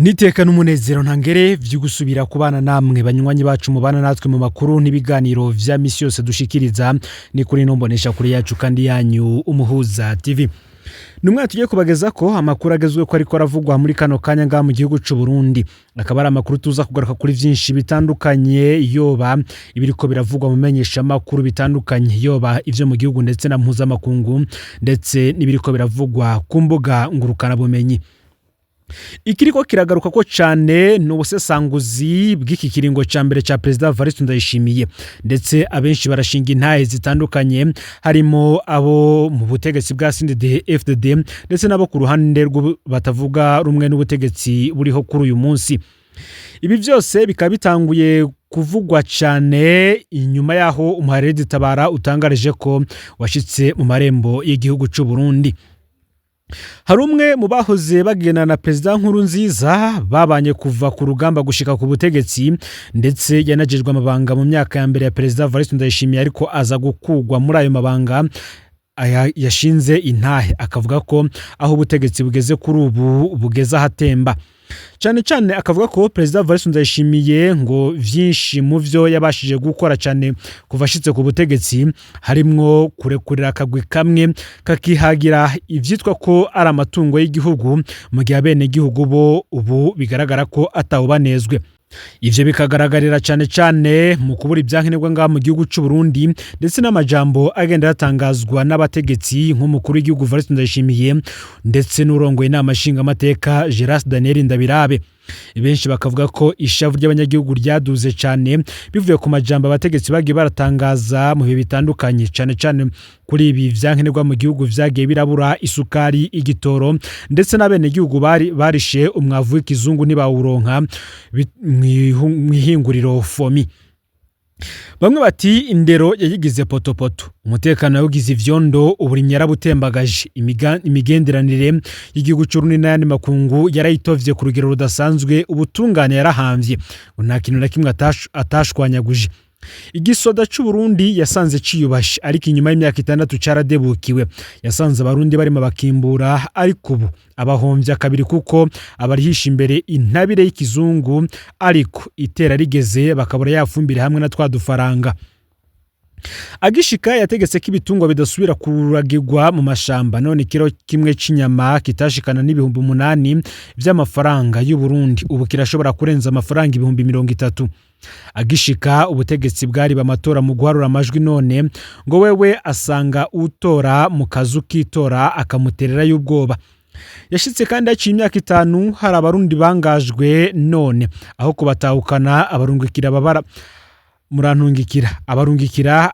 Niteka n'umunezero ntangere vyo gusubira kubana namwe banywanyi bacu mubana natwe mu makuru n'ibiganiro vya misi yose dushikiriza ni kuri nombonesha kuri yacu kandi yanyu Umuhuza TV. Numwe tugiye kubageza ko amakuru agezwe ko ariko aravugwa muri kano kanya ngaha mu gihugu c'u Burundi. Akaba ari amakuru tuza kugaruka kuri vyinshi bitandukanye, yoba ibiriko biravugwa mu menyesha makuru bitandukanye, yoba ivyo mu gihugu ndetse na mpuzamakungu, ndetse n'ibiriko biravugwa ku mbuga ngurukana bumenyi. Ikiriko kiragaruka ko cane ni ubusesanguzi bw'iki kiringo ca mbere ca Perezida Evariste Ndayishimiye, ndetse abenshi barashinga intahe zitandukanye, harimo abo mu butegetsi bwa CNDD-FDD ndetse n'abo ku ruhande batavuga rumwe n'ubutegetsi buriho kuri uyu munsi. Ibi vyose bikaba bitanguye kuvugwa cane inyuma yaho umuhariri Tabara utangarije ko washitse mu marembo y'igihugu c'u Burundi. Hari umwe mu bahoze bagena na Perezida Nkurunziza babanye kuva ku rugamba gushika ku butegetsi, ndetse yanajejwe amabanga mu myaka ya mbere ya Perezida Evariste Ndayishimiye, ariko aza gukugwa muri ayo mabanga yashinze intahe, akavuga ko aho ubutegetsi bugeze kuri ubu bugeze ahatemba. Cane cane akavuga ko Perezida Evariste Ndayishimiye ngo vyinshi mu vyo yabashije gukora cane kuva ashitse ku butegetsi, harimwo kurekurira akagwi kamwe kakihagira ivyitwa ko ari amatungo y'igihugu, mu gihe abenegihugu bo ubu bigaragara ko atawubanezwe. Ivyo bikagaragarira cane cane mu kubura ivyankenerwa ngaha mu gihugu c'u Burundi, ndetse n'amajambo agenda yatangazwa n'abategetsi nk'umukuru w'igihugu Evariste Ndayishimiye ndetse n'urongoye inama nshingamateka Geras Daniel Ndabirabe. Benshi bakavuga ko ishavu ry'abanyagihugu ryaduze cane bivuye ku majambo abategetsi bagiye baratangaza mu bihe bitandukanye, cane cane kuri ibi vyankenerwa mu gihugu vyagiye birabura, isukari, igitoro, ndetse n'abenegihugu bari barishe umwavu w'ikizungu ntibawuronka mw'ihinguriro FOMI. Bamwe bati indero yayigize potopoto, umutekano yawugize ivyondo, uburimyi yarabutembagaje, imigenderanire y'igihugu c'Uburundi n'ayandi makungu yarayitovye ku rugero rudasanzwe, ubutungane yarahamvye, nta kintu na kimwe atashwanyaguje. Igisoda c'Uburundi yasanze ciyubashe, ariko inyuma y'imyaka 6 caradebukiwe. Yasanze abarundi barimo bakimbura, ariko ubu abahomvya kabiri kuko abarihisha imbere intabire y'ikizungu, ariko itera rigeze bakabura ya fumbire hamwe na twa dufaranga. Agishika yategetse ko ibitungwa bidasubira kuragirwa mu mashamba, none ikiro kimwe c'inyama kitashikana n'8,000 vy'amafaranga y'u Burundi ubu kirashobora kurenza amafaranga 30,000. Agishika ubutegetsi bwari bamatora mu guharura amajwi, none ngo wewe asanga utora mu kazu k'itora akamuterera y'ubwoba. Yashitse kandi haciye imyaka 5 hari abarundi bangajwe, none aho kubatahukana abarungikira babara murantungikira abarungikira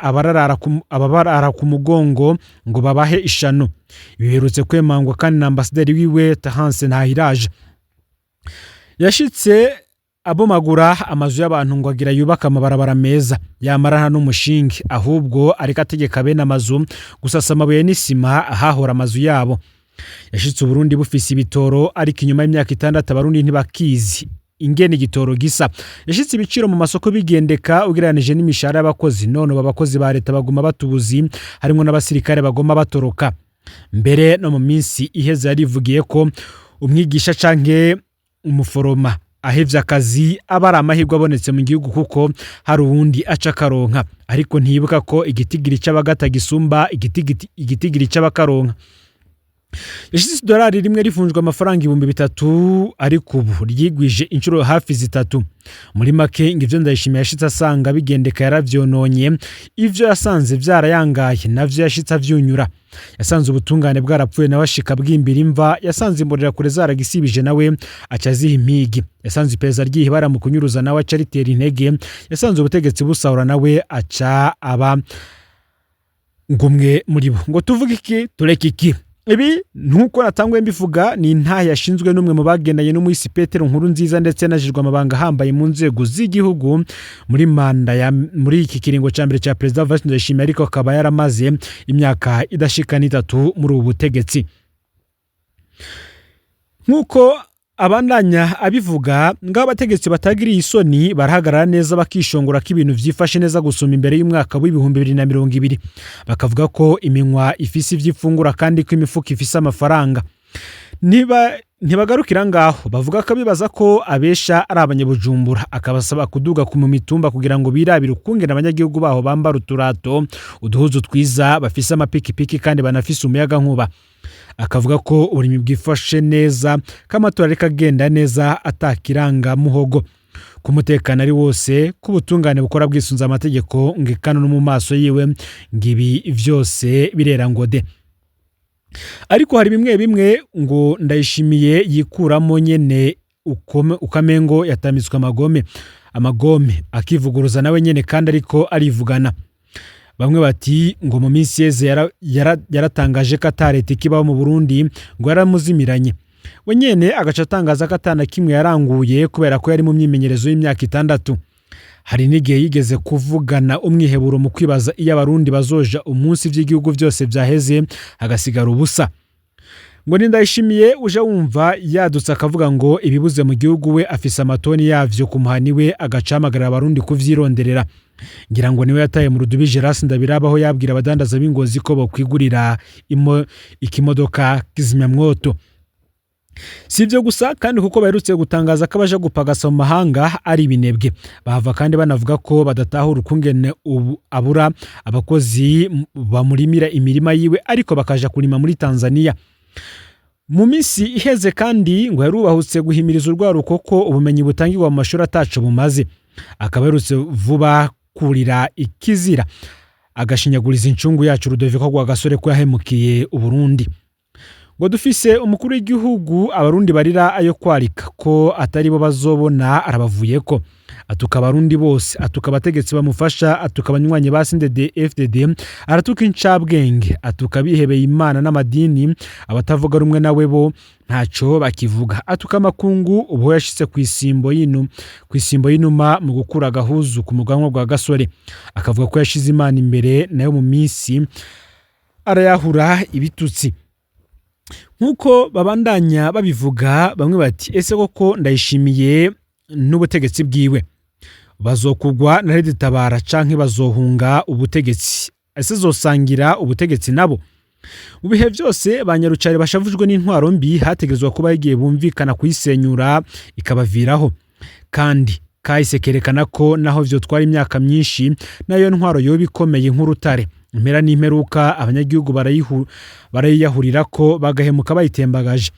ababarara ku mugongo ngo babahe ishano. Ibi biherutse kwemangwa kandi na ambasaderi wiwe Terence Ntahiraje. Yashitse abomagura amazu y'abantu ngo agira yubaka amabarabara meza, yamara nta n'umushinge, ahubwo ariko ategeka bene amazu gusasa amabuye n'isima ahahora amazu yabo. Yashitse Uburundi bufise ibitoro, ariko inyuma y'imyaka 6 abarundi ntibakizi ingene igitoro gisa. Yashitse ibiciro mu masoko bigendeka ugereranije n'imishahara y'abakozi, none ubu abakozi ba leta baguma batubuzi, harimwo n'abasirikare bagoma batoroka. Mbere no mu minsi iheze yarivugiye ko umwigisha canke umuforoma ahevye akazi aba ari amahirwe abonetse mu gihugu kuko hari uwundi aca akaronka, ariko ntiyibuka ko igitigiri c'abagata gisumba igitigiri c'abakaronka. Yashize idolari rimwe rivunjwa amafaranga 3,000, ariko ubu ryigwije inshuro hafi 3. Muri make ngo ivyo Ndayishimiye yashitse asanga bigendeka yaravyononye, ivyo yasanze vyarayangaye navyo yashitse avyunyura. Yasanze ubutungane bwarapfuye nawe ashika bwimbira imva, yasanze imbonerakure zaragisibije nawe aca aziha impigi, yasanze iperereza ryihibara mu kunyuruza nawe aca aritera intege, yasanze ubutegetsi busahura nawe aca aba ngumwe muri bo. Ngo tuvuge iki tureke iki? Ibi nkuko natanguye mbivuga ni intahe yashinzwe n'umwe mu bagendanye n'umuhisi Petero Nkurunziza, ndetse yanajejwe amabanga ahambaye mu nzego z'igihugu muri manda ya muri iki kiringo ca mbere ca Perezida Evariste Ndayishimiye, ariko akaba yaramaze imyaka idashika n'itatu muri ubu butegetsi. Nkuko abandanya abivuga, ngaho abategetsi batagiriye isoni barahagarara neza bakishongora ko ibintu vyifashe neza gusumba imbere y'umwaka w'2020, bakavuga ko iminwa ifise ivy'ifungura kandi ko imifuko ifise amafaranga. Niba Ntibagarukira ngaho, bavuga ko bibaza ko abesha ari abanyabujumbura, akabasaba kuduga ku mu mitumba kugira ngo birabire ukungene abanyagihugu baho bambara uturato, uduhuzu twiza, bafise amapikipiki kandi banafise umuyagankuba. Akavuga ko uburimyi bwifashe neza, ko amatora ariko agenda neza atakiranga muhogo, ko umutekano ari wose, ko ubutungane bukora bwisunze amategeko, ngo ikano no mu maso yiwe ngo ibi vyose birera ngo de. Ariko hari bimwe bimwe ngo Ndayishimiye yikuramo nyene ukamengo yatamitswe amagome amagome, akivuguruza nawe nyene kandi ariko arivugana. Bamwe bati ngo mu minsi yeze yaratangaje ko ata leta ikibaho mu Burundi, ngo yaramuzimiranye, we nyene agaca atangaza ko atana kimwe yaranguye kubera ko yari mu myimenyerezo y'imyaka 6. Hari n'igihe yigeze kuvugana umwiheburo mu kwibaza iyo abarundi bazoja umunsi vy'igihugu vyose vyaheze hagasigara ubusa. Ngo ni Ndayishimiye uje wumva yadutse akavuga ngo ibibuze mu gihugu we afise amatoni yavyo ku muhani we, agaca ahamagarira abarundi kuvyironderera. Ngira ngo niwe yataye mu rudubi Gerasi Ndabirabaho yabwira abadandaza b'ingozi ko bokwigurira ikimodoka kizimyamwoto. Si ibyo gusa kandi, kuko baherutse gutangaza ko abaje gupagasa mu mahanga ari ibinebwe. Bahava kandi banavuga ko badatahura ukungene ubu abura abakozi bamurimira imirima yiwe, ariko bakaja kurima muri Tanzania. Mu minsi iheze kandi ngo yarubahutse guhimiriza urwaruko ko ubumenyi butangirwa mu mashuri ataco bumaze, akaba aherutse vuba kurira ikizira agashinyaguriza incungu yacu Rudoviko Rwagasore ko yahemukiye Uburundi. Ngo dufise umukuru w'igihugu abarundi barira ayo kwarika ko atari bo bazobona arabavuyeko. Atuka abarundi bose, atuka abategetsi bamufasha, atuka abanywanyi ba CNDD FDD, aratuka incabwenge, atuka abihebeye Imana n'amadini, abatavuga rumwe nawe bo ntaco bakivuga, atuka amakungu. Ubu yashitse ku isimbo y'inuma mu gukura agahuzu ku muganwa bwa Gasore, akavuga ko yashize Imana imbere, nayo mu minsi arayahura ibitutsi. Nk'uko babandanya babivuga, bamwe bati ese koko Ndayishimiye n'ubutegetsi bwiwe bazokugwa na Red Tabara canke bazohunga ubutegetsi? Ese zosangira ubutegetsi nabo? Mu bihe byose banyarucari bashavujwe n'intwaro mbi hategerezwa kuba igihe bumvikana kuyisenyura ikabaviraho, kandi kahise kerekana ko naho vyotwara imyaka myinshi nayo ntwaro yoba ikomeye nk'urutare, impera n'imperuka abanyagihugu barayiyahurira ko bagahemuka bayitembagaje.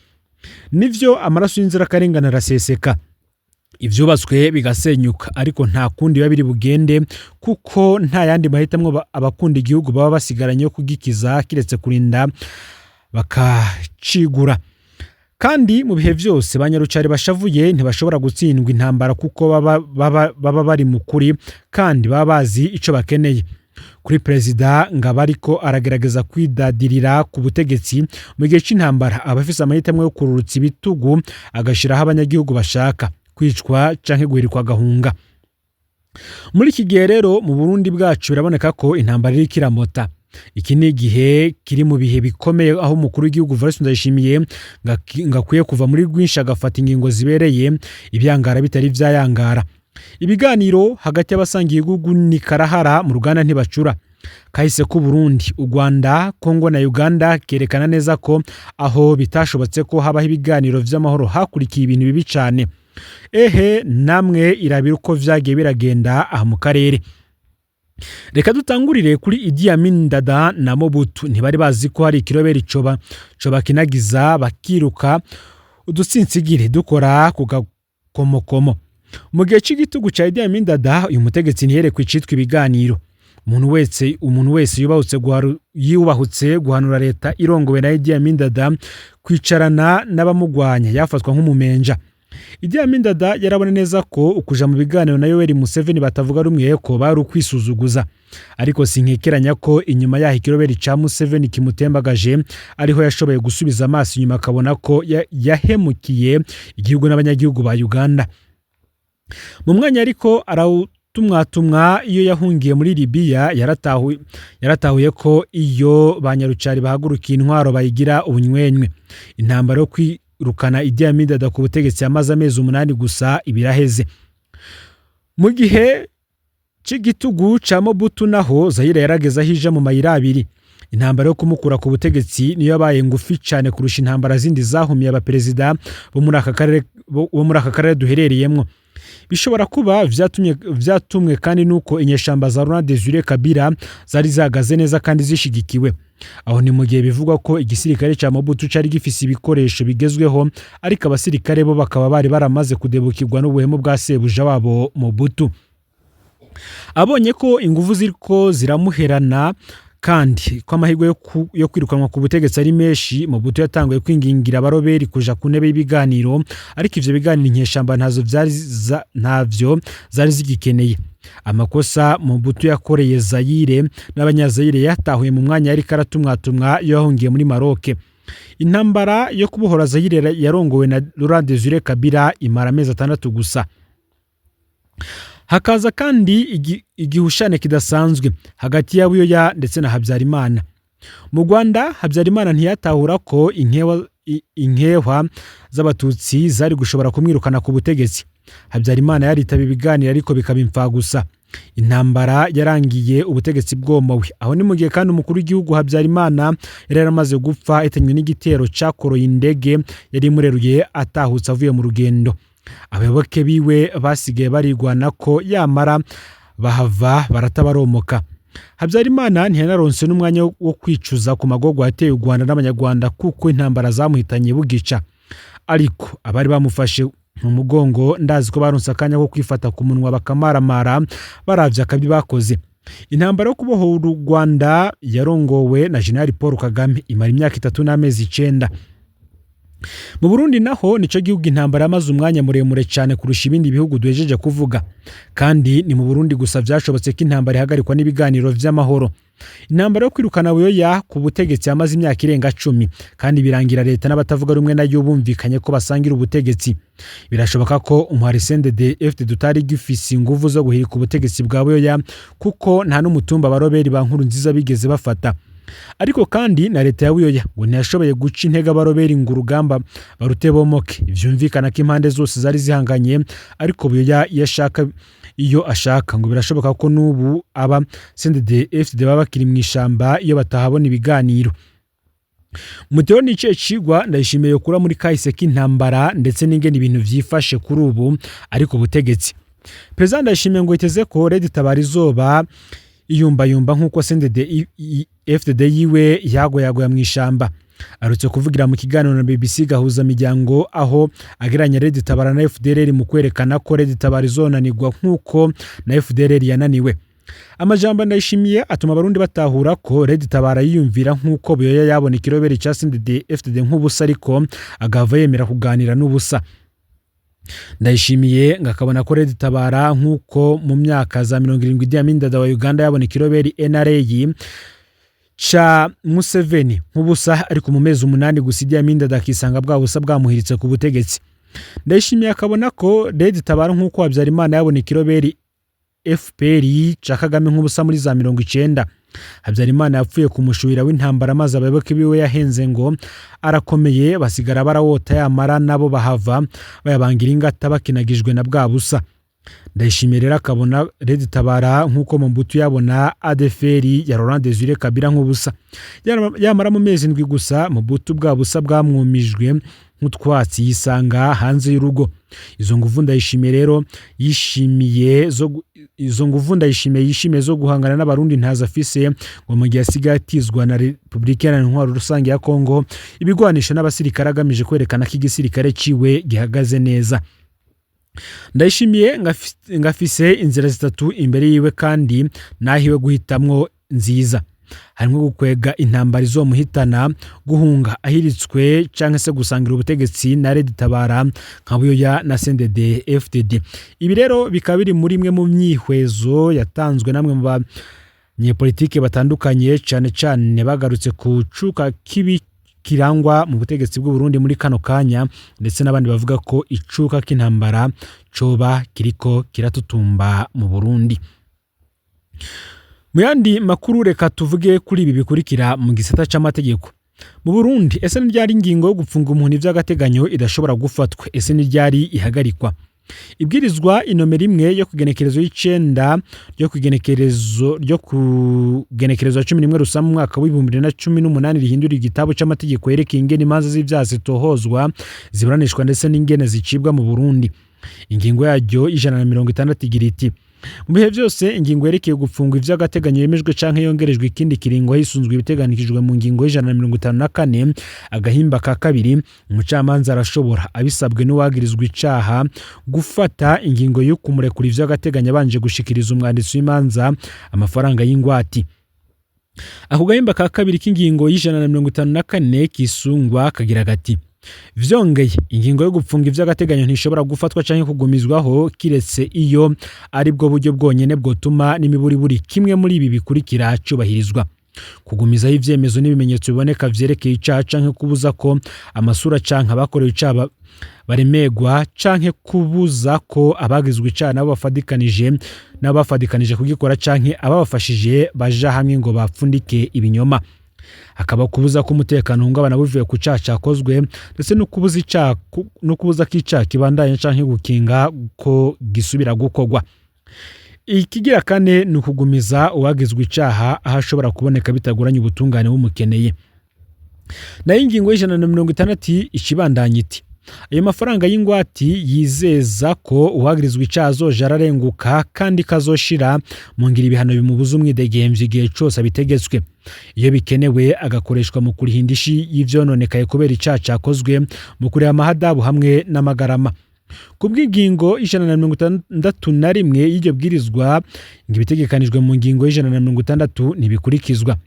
Nivyo, amaraso y'inzirakarengane araseseka, ivyubatswe bigasenyuka, ariko nta kundi biba biri bugende, kuko nta yandi mahitamwo abakunda igihugu baba basigaranye yo kugikiza kiretse kurinda bakacigura. Kandi mu bihe vyose banyarucari bashavuye ntibashobora gutsindwa intambara, kuko baba bari mu kuri kandi baba bazi ico bakeneye. Kuri perezida ngaba ariko aragerageza kwidadirira ku butegetsi mu gihe c'intambara, aba afise amahitamo yo kururutsa ibitugu agashiraho abanyagihugu bashaka kwicwa canke guhirikwa agahunga. Muri iki gihe rero mu Burundi bwacu biraboneka ko intambara iriko iramota. Iki ni igihe kiri mu bihe bikomeye aho umukuru w'igihugu Evariste Ndayishimiye ngakwiye kuva muri rwinshi agafata ingingo zibereye ibyangara bitari vyayangara. Ibiganiro hagati y'abasangiye igihugu ni karahara mu ruganda ntibacura. Kahise ku Burundi, u Rwanda, Kongo na Uganda kerekana neza ko aho bitashobotse ko habaho ibiganiro vy'amahoro hakurikiye ibintu bibi cane. Ehe namwe irabira uko vyagiye biragenda aha mu karere. Reka dutangurire kuri Idi Amin Dada na Mobutu. Ntibari bazi ko hari ikiroberi coba kinagiza bakiruka udutsinsigire dukora ku gakomokomo. Mu gihe c'igitugu ca Idi Amin Dada, uyu mutegetsi ntiyerekwa icitwa ibiganiro. Umuntu wese yubahutse guhanura leta irongowe na Idi Amin Dada kwicarana n'abamugwanya yafatwa nk'umumenja. Idi Amin Dada yarabona neza ko ukuja mu biganiro na Yoweri Museveni batavuga rumwe ko bari ukwisuzuguza, ariko sinkekeranya ko inyuma yaho ikiroberi ca Museveni kimutembagaje ariho yashoboye gusubiza amaso inyuma akabona ko yahemukiye igihugu n'abanyagihugu ba Uganda. Mu mwanya ariko arawutumwatumwa iyo yahungiye muri Libya, yaratahuye ko iyo banyarucari bahagurukiye intwaro bayigira ubunywenywe. Intambara yo kwirukana Idi Amin Dada ku butegetsi yamaze amezi 8 gusa ibiraheze. Mu gihe c'igitugu ca Mobutu naho Zaire yarageze aho ija mu mayira abiri. Intambara yo kumukura ku butegetsi niyo yabaye ngufi cyane kurusha intambara zindi zahumiye abaperezida bo muri aka karere duherereyemo. Bishobora kuba vyatumwe kandi nuko inyeshamba za Laurent Desire Kabila zari zihagaze neza kandi zishigikiwe. Aho ni mu gihe bivugwa ko igisirikare ca Mobutu cari gifise ibikoresho bigezweho, ariko abasirikare bo bakaba bari baramaze kudebukirwa n'ubuhemu bwa sebuja wabo Mobutu. Abonye ko inguvu ziriko ziramuherana kandi ko amahirwe yo kwirukanwa ku butegetsi ari menshi, Mobutu yatanguye kwingingira abaroberi kuja ku ntebe y'ibiganiro, ariko ivyo biganiro inyeshamba ntavyo zari zigikeneye. Amakosa Mobutu yakoreye Zaire n'abanyazayire yatahuye mu mwanya yariko aratumwatumwa iyo yahungiye muri Maroc. Intambara yo kubohora Zaire yarongowe na Laurent Desire Kabila imara amezi 6 gusa. Hakaza kandi igihushane kidasanzwe hagati ya Buyoya ndetse na Habyarimana. Mu Rwanda, Habyarimana ntiyatahura ko inkehwa z'abatutsi zari gushobora kumwirukana ku butegetsi. Habyarimana yaritaba ibiganiro ariko bikaba imfagusa. Intambara yarangiye ubutegetsi bwomowe. Aho ni mu gihe kandi umukuru w'igihugu Habyarimana yari yaramaze gupfa ahitanywe n'igitero cakoroye indege yari imureruye atahutse avuye mu rugendo. Abayoboke biwe basigaye barigwana ko yamara bahava baratabaromoka. Habyarimana ntiyanaronse n'umwanya wo kwicuza ku magorwa yateye u Rwanda n'Abanyarwanda kuko intambara zamuhitanye bugica. Ariko abari bamufashe mu mugongo ndazi ko baronse akanya ko kwifata ku munwa bakamaramara baravye akabi bakoze. Intambara yo kubohora u Rwanda yarongowe na General Paul Kagame imara imyaka 3 n'amezi 9. Mu Burundi naho nico gihugu intambara yamaze umwanya muremure cyane kurusha ibindi bihugu duhejeje kuvuga. Kandi ni mu Burundi gusa vyashobotse ko intambara ihagarikwa n'ibiganiro vy'amahoro. Intambara yo kwirukana Buyoya ku butegetsi yamaze imyaka irenga 10, kandi birangira leta n'abatavuga rumwe nayo bumvikanye ko basangira ubutegetsi. Birashoboka ko umuhari CNDD-FDD utari gifise inguvu zo guhirika ubutegetsi bwa Buyoya kuko nta n'umutumba abaroberi ba Nkurunziza bigeze bafata. Ariko kandi na leta ya Buyoya ngo ntiyashoboye guca intege abaroberi ngo urugamba barute bomoke. Vyumvikana ko impande zose zari zihanganye, ariko Buyoya iyo ashaka ngo birashoboka ko n'ubu aba CNDD-FDD baba bakiri mw'ishamba iyo batahabona ibiganiro. Muteo ni ikihe cigwa Ndayishimiye kura muri kahise k'intambara ndetse n'ingene ibintu vyifashe kuri ubu ariko ubutegetsi. Perezida Ndayishimiye ngo yiteze ko Red Tabara izoba iyumbayumba nk'uko CNDD-FDD yiwe yagoyagoya mw'ishamba. Arutse kuvugira mu kiganiro na BBC gahuza miryango aho agereranya Red Tabara na FDLR mu kwerekana ko Red Tabara izonanirwa nk'uko na FDLR yananiwe. Amajambo Ndayishimiye atuma abarundi batahura ko Red Tabara yiyumvira nk'uko Buyoya yabona ikiroberi ca CNDD-FDD nk'ubusa, ariko agahava yemera kuganira n'ubusa. Ndayishimiye ngakabona ko Red Tabara nk'uko mu myaka za 70 Idi Amin Dada wa Uganda yabona ikiroberi NRA ca Museveni nk'ubusa, ariko mu mezi 8 gusa Idi Amin Dada akisanga bwa busa bwamuhiritse ku butegetsi. Ndayishimiye akabona ko Red Tabara nk'uko Habyarimana yabona ikiroberi FPR ca Kagame nk'ubusa muri za 90. Habyarimana yapfuye ku mushuhira w'intambara maze abayoboke biwe yahenze ngo arakomeye basigara barawota, yamara nabo bahava bayabangira ingata bakinagijwe na bwa busa. Ndayishimiye rero akabona Red Tabara nk'uko Mobutu yabona ADFR ya Laurent Desire Kabila nk'ubusa. Yamara mu mezi 7 gusa Mobutu bwa busa bwamwumijwe nk'utwatsi yisanga hanze y'urugo. Izo nguvu Ndayishimiye rero yishimiye zo izo nguvu Ndayishimiye yishimiye zo guhangana n'abarundi ntazo afise, ngo mu gihe asigaye atizwa na Republika Iharanira Intwaro Rusange ya Kongo ibigwanisha n'abasirikare agamije kwerekana ko igisirikare ciwe gihagaze neza. Ndayishimiye ngafise inzira 3 imbere yiwe kandi nahiwe guhitamwo nziza. Harimwo gukwega intambara izomuhitana, guhunga ahiritswe canke se gusangira ubutegetsi na Red Tabara nka Buyoya na CNDD-FDD. Ibi rero bikaba biri muri imwe mu myihwezo yatanzwe namwe mu banyepolitike batandukanye, cane cane bagarutse ku cuka kibi kirangwa mu butegetsi bw'u Burundi muri kano kanya, ndetse n'abandi bavuga ko icuka k'intambara coba kiriko kiratutumba mu Burundi. Mu yandi makuru reka tuvuge kuri ibi bikurikira mu gisata c'amategeko. Mu Burundi, ese ni ryari ingingo yo gupfunga umuntu ivy'agateganyo idashobora gufatwa? Ese ni ryari ihagarikwa? Ibwirizwa inomero 1 yo kugenekerezo y'icenda ryo kugenekerezo ryo kugenekerezo 11 Rusama umwaka w'2018 rihindura igitabo c'amategeko yerekeye ingene imanza z'ivyaha zitohozwa, ziburanishwa ndetse n'ingene zicibwa mu Burundi. Ingingo yaryo 160 igira iti: mu bihe byose ingingo yerekeye gupfungwa ivy'agateganyo yemejwe canke yongerejwe ikindi kiringo hisunzwe ibiteganijwe mu ngingo y'154 agahimba ka 2, umucamanza arashobora abisabwe n'uwagirizwa icaha gufata ingingo yo kumurekura ivy'agateganyo abanje gushikiriza umwanditsi w'imanza amafaranga y'ingwati. Ako gahimba ka 2 k'ingingo y'154 kisungwa kagira gati: vyongeye ingingo yo gupfunga ivy'agateganyo ntishobora gufatwa canke kugumizwaho kiretse iyo ari bwo buryo bwonyene bwotuma n'imiburiburi kimwe muri ibi bikurikira cubahirizwa: kugumizaho ivyemezo n'ibimenyetso biboneka vyerekeye icaha canke kubuza ko amasura canke abakorewe icaha baremegwa canke kubuza ko abagizwe icaha nabo bafadikanije kugikora canke ababafashije baja hamwe ngo bapfundike ibinyoma. Hakaba kubuza ko umutekano uhungabana buvuye ku caha cakozwe ndetse no kubuza icaha no kubuza ko icaha kibandanya canke gukinga ko gisubira gukorwa. Ikigira kane ni ukugumiza uwagizwe icaha aho ashobora kuboneka bitagoranye ubutungane bumukeneye. Nayo ingingo y'160 ikibandanya iti: ayo mafaranga y'ingwati yizeza ko uwagirizwa icaha azoja ararenguka kandi kazoshira mu ngira ibihano bimubuza umwidegemvyo igihe cose abitegetswe, iyo bikenewe agakoreshwa mu kuriha indishi y'ivyononekaye kubera icaha cakozwe, mu kuriha amahadabu hamwe n'amagarama. Ku bw'ingingo 161 y'iryo bwirizwa, ngo ibitegekanijwe mu ngingo y'160 ntibikurikizwa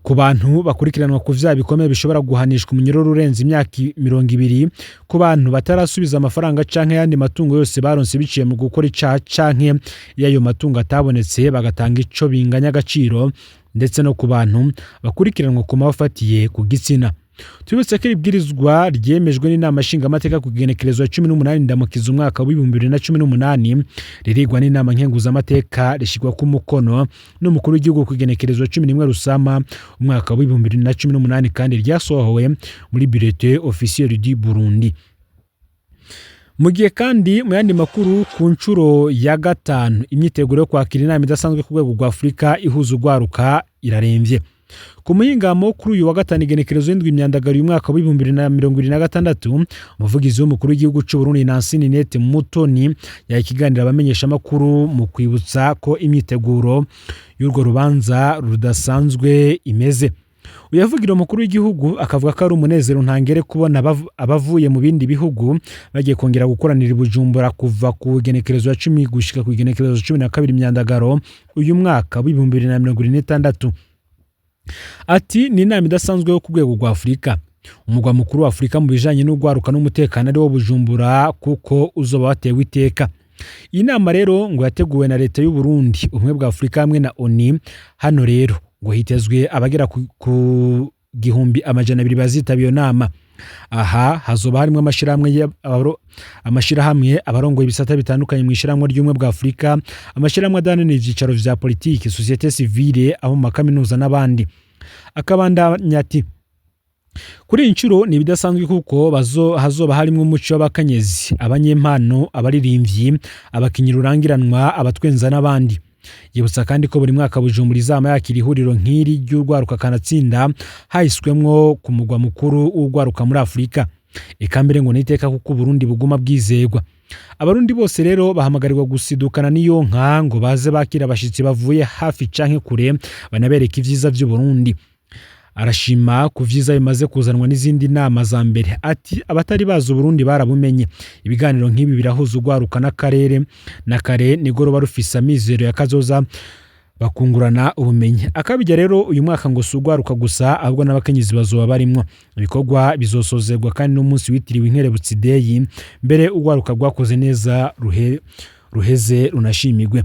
ku bantu bakurikiranwa ku vyaha bikomeye bishobora guhanishwa umunyororo urenze imyaka 20, ku bantu batarasubiza amafaranga canke ayandi matungo yose baronse biciye mu gukora icaha canke iyo ayo matungo atabonetse bagatanga ico binganya agaciro, ndetse no ku bantu bakurikiranwa ku mabafatiye ku gitsina. Tubibutse ko iri bwirizwa ryemejwe n'inama nshingamateka ku kigenekerezo 18 Ndamukiza umwaka w'2018, ririgwa n'inama nkenguzamateka, rishyirwa ku mukono n'umukuru w'igihugu ku kigenekerezo 11 Rusama umwaka w'2018, kandi ryasohowe muri Bulletin officiel du Burundi. Mu gihe kandi mu yandi makuru, ku nshuro ya 5 imyiteguro yo kwakira inama idasanzwe ku rwego rwa Afurika ihuza urwaruka iraremvye. Ku muhingamo kuri uyu wa gatanu igenekerezo y'indwi imyandagaro y'umwaka w'2026, umuvugizi w'umukuru w'igihugu c'u Burundi Nancy Ninette Mutoni yaha ikiganiro abamenyeshamakuru mu kwibutsa ko imyiteguro y'urwo rubanza rudasanzwe imeze. Uyavugira umukuru w'igihugu akavuga ko ari umunezero ntangere kubona abavuye mu bindi bihugu bagiye kongera gukoranira i Bujumbura kuva ku igenekerezo ya 10 gushika ku igenekerezo 12 imyandagaro uyu mwaka w'2026. Ati ni inama idasanzwe yo ku rwego rwa Afurika, umugwa mukuru wa Afurika mu bijanye n'urwaruka n'umutekano ari wo Bujumbura, kuko uzoba watewe iteka. Iyi nama rero ngo yateguwe na leta y'u Burundi, ubumwe bwa Afurika hamwe na ONU. Hano rero ngo hitezwe abagera ku 1200 bazitaba iyo nama. Aha hazoba harimo amashirahamwe abarongoye ibisata bitandukanye mu ishirahamwe ry'ubumwe bwa Afurika, amashirahamwe adaharanira ivyicaro vya politiki, société civile, abo mu makaminuza n'abandi. Akabandanya ati kuri iyi nshuro ni ibidasanzwe kuko hazoba harimo umuco w'abakenyezi, abanyempano, abaririmbyi, abakinyi rurangiranwa, abatwenza n'abandi. Yibutsa kandi ko buri mwaka Bujumbura izama yakira ihuriro nk'iri ry'urwaruka kanatsinda hahiswemwo ku mugwa mukuru w'urwaruka muri Afurika. Eka mbere ngo niteka kuko Burundi buguma bwizegwa. Abarundi bose rero bahamagarirwa gusidukana n'iyo nka ngo baze bakira abashitsi bavuye hafi canke kure, banabereka ivyiza vy'u Burundi. Arashima ku vyiza bimaze kuzanwa n'izindi nama za mbere. Ati abatari bazi Uburundi barabumenye. Ibiganiro nk'ibi birahuza urwaruka n'akarere na kare nigoro ruba rufise amizero ya kazoza, bakungurana ubumenyi. Akabijya rero uyu mwaka ngo si urwaruka gusa ahubwo n'abakenyezi bazoba barimwo. Ibikorwa bizosozerwa kandi n'umunsi witiriwe Inkerebutsi Day, mbere urwaruka rwakoze neza ruheze runashimigwe.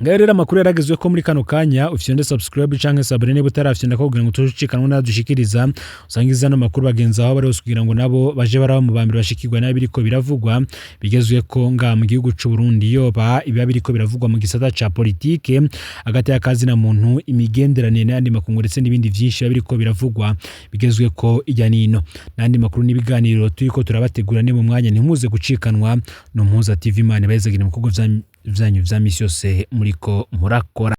Ngayo rero amakuru yaragezwe ko muri kano kanya. Ufyonde subscribe canke s'abonner niba utarafyonda ko, kugira ngo tucikanwe nadushikiriza. Usangiza ano makuru bagenzi aho bari hose, kugira ngo nabo baje baraba mu bambere bashikirwa nabi biriko biravugwa bigezwe ko nga mu gihugu c'u Burundi, yoba ibiba biriko biravugwa mu gisata ca politike, hagati y'akazi na muntu, imigenderanire n'ayandi makungu, ndetse n'ibindi vyinshi biba biriko biravugwa bigezwe ko ijya nino, n'andi makuru n'ibiganiro turiko turabategura ni mu mwanya. Ntimuze gucikanwa no Muhuza TV. Imana ibahezagire mu bikorwa vyanyu vya misi yose muriko murakora.